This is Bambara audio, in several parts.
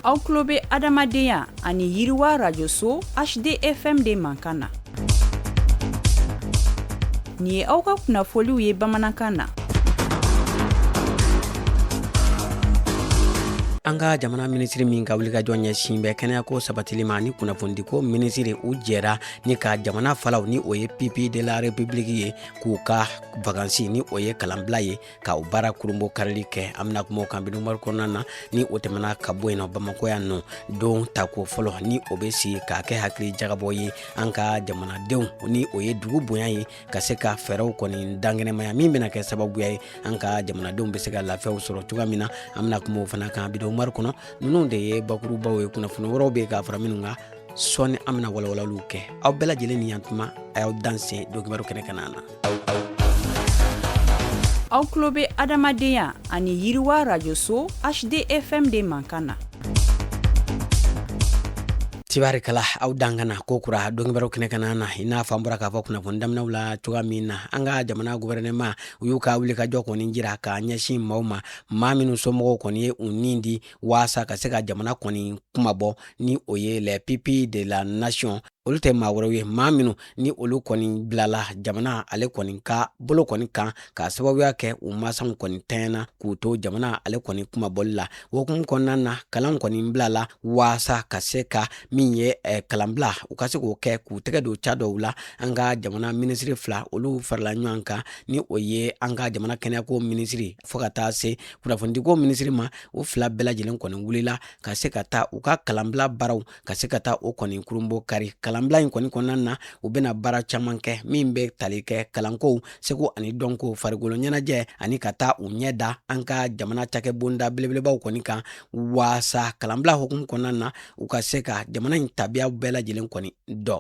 Aw tulo bɛ adamadenya ani yiriwa rajoso HDFM de mankan na. Nin ye aw ka kunnafoliw ye bamanankan na. An ka jamana minisiri min ka wulikajɔ ɲɛsin bɛ kɛnɛyako sabatili ma ani kunnafonidiko minisiri, u jɛra ni ka jamana falaw, ni o ye pupilles de la République ye, k'u ka vacances, ni o ye kalanbila ye, ka o baara kurunbon karili kɛ. An bɛna kuma o kan bi kibaru kɔnɔna na. Ni o tɛmɛna ka bɔ yen nɔ, Bamakɔ yan nɔ, don tako fɔlɔ ni o bɛ sigi k'a kɛ hakili jagabɔ ye an ka jamanadenw, ni o ye dugu bonya ye, ka se ka fɛɛrɛw kɔni dankɛnɛmaya min bɛna kɛ sababuya ye an ka jamanadenw bɛ se ka lafiyaw sɔrɔ cogoya min na. An bɛna kuma o fana kan bi kibaru kɔnɔ. Ninnu de ye bakurubaw ye. Kunnafoni wɛrɛw bɛ ka fara minnu kan, sɔɔni an bɛna walawalaliw kɛ. Aw bɛɛ lajɛlen ni yantuma, a y'aw danse don kibaru kɛnɛ ka na. Aw tulo bɛ adamadenya ani yiriwa rajoso HDFM de mankan na. Tibarikala, aw dan ka na ko kura don kibaru kɛnɛ ka na. I n'a fɔ an bɔra k'a fɔ kunnafoni daminɛw la cogoya min na, an ka jamana gouvernement, u y'u ka wulikajɔ kɔni jira k'a ɲɛsin maaw ma, maa minnu somɔgɔw kɔni ye u nin di waasa ka se ka jamana kɔni kunmabɔ, ni o ye les pupilles de la nation. Olu tɛ maa wɛrɛw ye, maa minnu ni olu kɔni bilala jamana ale kɔni ka bolo kɔni kan, k'a sababuya kɛ u masaw kɔni tanyana k'u to jamana ale kɔni kunmabɔli la. Hukumu kɔnɔna na, kalan kɔni bilala waasa ka se ka min ye kalanbila, u ka se k'o kɛ k'u tɛgɛ don ca dɔw la. An ka jamana minisiri fila, olu farala ɲɔgɔn kan, ni o ye an ka jamana kɛnɛyako minisiri fo ka taa se kunnafonidiko minisiri ma. U fila bɛɛ lajɛlen kɔni wulila ka se ka taa u ka kalanbila baaraw, ka se ka taa o kɔni kurunbon kari. Kalanbila in kɔni kɔnɔna na, u bɛna baara caman kɛ min bɛ tali kɛ kalankow, seko ani dɔnko, farikolo ɲɛnajɛ, ani ka taa u ɲɛ da an ka jamana cakɛbonda belebelebaw kɔni kan, waasa kalanbila hukumu kɔnɔna na, u ka se ka jamana in tabiya bɛɛ lajɛlen kɔni dɔn,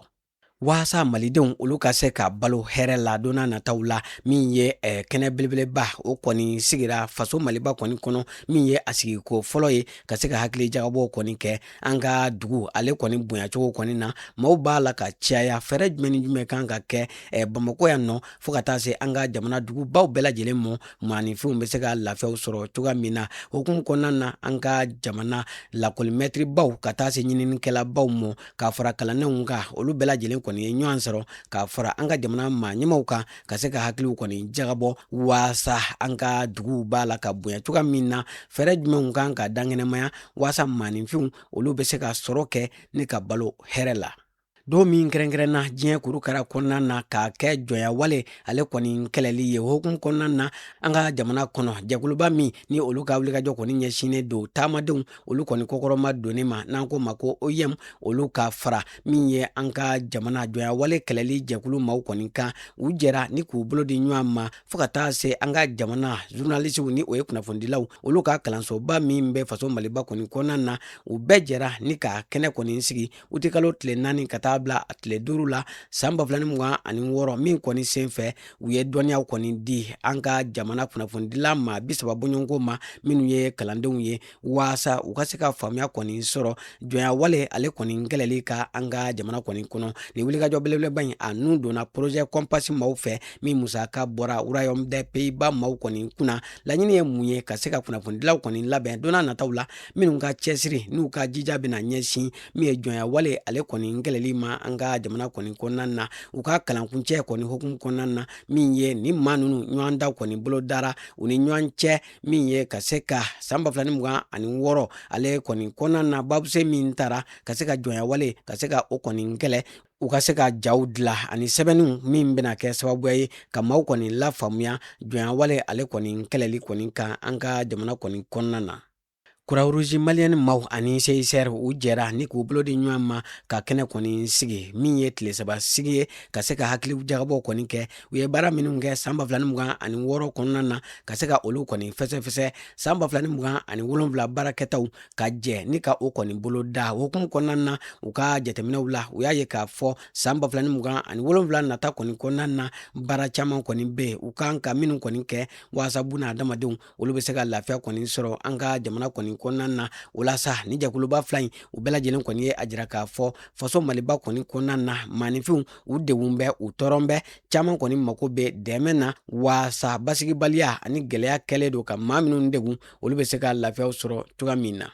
waasa malidenw olu ka se ka balo hɛrɛ la don n'a nataw la. Min ye kɛnɛ belebeleba, o kɔni sigira faso maliba kɔni kɔnɔ, min ye a sigiko fɔlɔ ye ka se ka hakili jagabɔw kɔni kɛ an ka dugu ale kɔni bonyacogo kɔni na. Maaw b'a la ka caya, fɛɛrɛ jumɛn ni jumɛn kan ka kɛ Bamakɔ yan nɔ fo ka taa se an ka jamana dugubaw bɛɛ lajɛlen mɔ, maaninfinw bɛ se ka lafiyaw sɔrɔ cogoya min na? Hukumu kɔnɔna na, an ka jamana lakɔlimɛtiribaw ka taa se ɲininikɛlabaw mɔ, k'a fara kalandenw kan, olu bɛɛ lajɛlen kɔni ye ɲɔgɔn sɔrɔ k'a fara an ka jamana maa ɲɛmaaw kan, ka se ka hakiliw kɔni jagabɔ waasa an ka duguw b'a la ka bonya cogoya min na, fɛɛrɛ jumɛnw kan ka dankɛnɛmaya waasa maaninfinw olu bɛ se ka sɔrɔ kɛ ni ka balo hɛrɛ la. Don min kɛrɛnkɛrɛnna diɲɛ kurukara kɔnɔna na k'a kɛ jɔnya wale ale kɔni kɛlɛli ye, hukumu kɔnɔna na, an ka jamana kɔnɔ jɛkuluba min ni olu ka wulikajɔ kɔni ɲɛsinnen don taamadenw olu kɔni kɔkɔrɔma donni ma, n'an ko ma ko OIM, olu ka fara min ye an ka jamana jɔnya wale kɛlɛli jɛkulu maaw kɔni kan, u jɛra ni k'u bolo di ɲɔgɔn ma fo ka taa se an ka jamana journalisiw, ni o ye kunnafonidilaw, olu ka kalansoba min bɛ faso maliba kɔni kɔnɔna na. U bɛɛ jɛra ni ka kɛnɛ kɔni sigi utikalo tile 4 ka taa bila a tile 5 la san 2026, min kɔni sen fɛ u ye dɔnniyaw kɔni di an ka jamana kunnafonidila maa 30 bɔɲɔgɔnko ma, minnu ye kalandenw ye, waasa u ka se ka faamuya kɔni sɔrɔ jɔnya wale ale kɔni kɛlɛli ka an ka jamana kɔni kɔnɔ. Nin wulikajɔ belebeleba in, a nun donna projet Compass maaw fɛ, min musaka bɔra Royaume des Pays-Bas maaw kɔni kunna. Laɲini ye mun ye? Ka se ka kunnafonidilaw kɔni labɛn don n'a nataw la, minnu ka cɛsiri n'u ka jija bɛna ɲɛsin min ye jɔnya wale ale kɔni kɛlɛli ma an ka jamana kɔni kɔnɔna na. U ka kalankuncɛ kɔni hukumu kɔnɔna na, min ye nin maa ninnu ɲɔgɔndan kɔni bolodara u ni ɲɔgɔn cɛ, min ye ka se ka san 2026 ale kɔni kɔnɔna na, babuse min tara ka se ka jɔnya wale ka se ka o kɔni kɛlɛ, u ka se ka jaw dilan ani sɛbɛnniw min bɛna kɛ sababuya ye ka maaw kɔni lafaamuya jɔnya wale ale kɔni kɛlɛli kɔni kan an ka jamana kɔni kɔnɔna na. Croix-Rouge malienne maaw ani CICR, u jɛra ni k'u bolo di ɲɔgɔn ma ka kɛnɛ kɔni sigi, min ye tile 3 sigi ye, ka se ka hakili jagabɔ kɔni kɛ u ye baara minnu kɛ san 2026 kɔnɔna na, ka se ka olu kɔni fɛsɛfɛsɛ, san 2027 baarakɛtaw ka jɛ ni ka o kɔni bolo da. Hukumu kɔnɔna na, u ka jateminɛw la, u y'a ye k'a fɔ san 2027 nata kɔni kɔnɔna na, baara caman kɔni bɛ yen u kan ka minnu kɔni kɛ waasa buna adamadenw olu bɛ se ka lafiya kɔni sɔrɔ an ka jamana kɔni kɔnɔna na. O la sa, ni jɛkuluba fila in, u bɛɛ lajɛlen kɔni ye a jira k'a fɔ faso maliba kɔni kɔnɔna na, maaninfinw u degun bɛ, u tɔɔrɔ bɛ, caman kɔni mako bɛ dɛmɛ na, waasa basigibaliya ani gɛlɛya kɛlen don ka maa minnu degun, olu bɛ se ka lafiyaw sɔrɔ cogoya min na.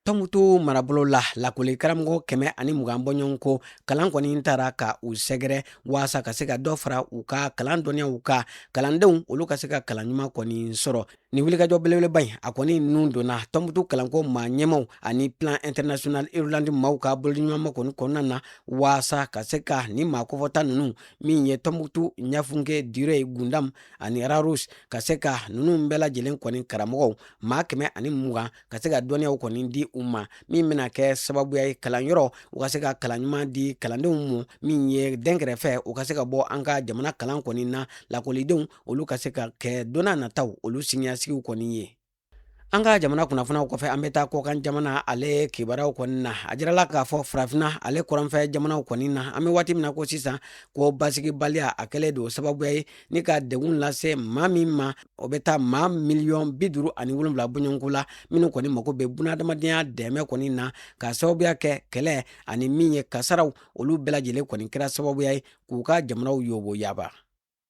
Tɔnbutu marabolo la, lakɔli karamɔgɔ 120 bɔɲɔgɔnko kalan kɔni taara ka u sɛgɛrɛ waasa ka se ka dɔ fara u ka kalan dɔnniyaw kan, kalandenw olu ka se ka kalan ɲuman kɔni sɔrɔ. Nin wulikajɔ belebeleba in, a kɔni nun donna Tɔnbutu kalanko maa ɲɛmaw ani Plan International Irlande maaw ka bolodiɲɔgɔnma kɔni kɔnɔna na, waasa ka se ka nin maa kofɔta ninnu min ye Tɔnbutu, Ɲafunke, Dire, Gundam ani Rarus, ka se ka ninnu bɛɛ lajɛlen kɔni karamɔgɔw maa 120 ka se ka dɔnniyaw kɔni di u ma, min bɛna kɛ sababuya ye kalanyɔrɔ u ka se ka kalan ɲuman di kalandenw ma, min ye dɛnkɛrɛfɛ u ka se ka bɔ an ka jamana kalan kɔni na, lakɔlidenw olu ka se ka kɛ don n'a nataw olu siniɲɛsigiw kɔni ye. An ka jamana kunnafoniyaw kɔfɛ, an bɛ taa kɔkan jamana ale kibaruyaw kɔni na. A jirala k'a fɔ farafinna ale kɔrɔnfɛ jamanaw kɔni na, an bɛ waati min na ko sisan, ko basigibaliya a kɛlen don sababuya ye ni ka degun lase maa min ma, o bɛ taa maa 57 miliyɔn bɔɲɔgɔnko la, minnu kɔni mago bɛ bunadamadenya dɛmɛ kɔni na, ka sababuya kɛ kɛlɛ ani min ye kasaraw, olu bɛɛ lajɛlen kɔni kɛra sababuya ye k'u ka jamanaw yobo yaba.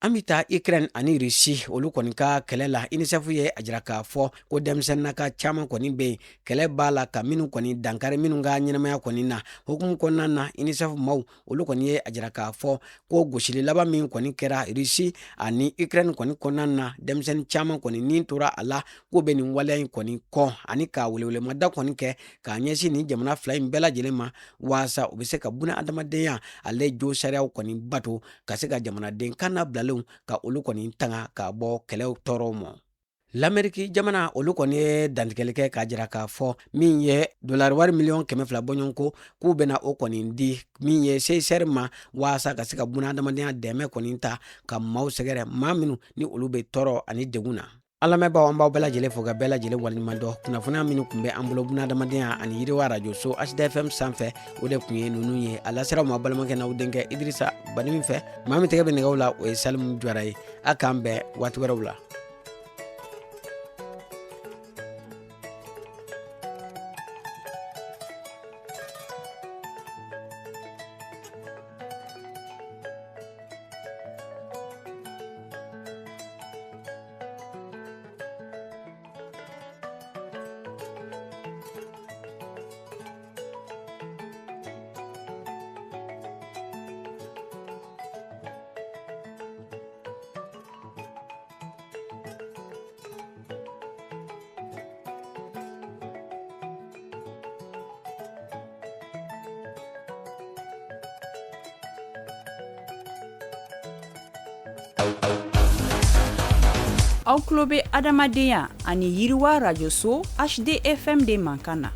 An bɛ taa Ukraine ani Russie olu kɔni ka kɛlɛ la. UNICEF ye a jira k'a fɔ ko denmisɛnninnaka caman kɔni bɛ yen, kɛlɛ b'a la ka minnu kɔni dankari minnu ka ɲɛnamaya kɔni na. Hukumu kɔnɔna na, UNICEF maaw olu kɔni ye a jira k'a fɔ ko gosili laban min kɔni kɛra Russie ani Ukraine kɔni kɔnɔna na, denmisɛnnin caman kɔni ni tora a la, k'o bɛ nin waleya in kɔni kɔn, ani ka welewelemada kɔni kɛ k'a ɲɛsin nin jamana fila in bɛɛ lajɛlen ma, waasa u bɛ se ka buna adamadenya ale jo sariyaw kɔni bato, ka se ka jamanaden kan bilalenw ka olu kɔni tanga ka bɔ kɛlɛw tɔɔrɔw ma. Lameriki jamana olu kɔni ye dantigɛli kɛ k'a jira k'a fɔ min ye dolari wari 200 miliyɔn bɔɲɔgɔnko, k'u bɛna o kɔni di min ye CICR ma, waasa ka se ka buna adamadenya dɛmɛ kɔni ta ka maaw sɛgɛrɛ, maa minnu ni olu bɛ tɔɔrɔ ani degun na. An lamɛnbaaw, an b'aw bɛɛ lajɛlen fo ka bɛɛ lajɛlen waleɲuman dɔn. Kunnafoniya minnu tun bɛ an bolo buna adamadenya ani yiriwa arajoso HDFM sanfɛ, o de tun ye ninnu ye. A lasera ma balimakɛ n'aw denkɛ Idirisa Bani fɛ. Maa min tɛgɛ bɛ nɛgɛw la, o ye Salimu Jara ye. A k'an bɛn waati wɛrɛw la. Aw tulo bɛ adamadenya ani yiriwa rajoso HDFM de mankan na.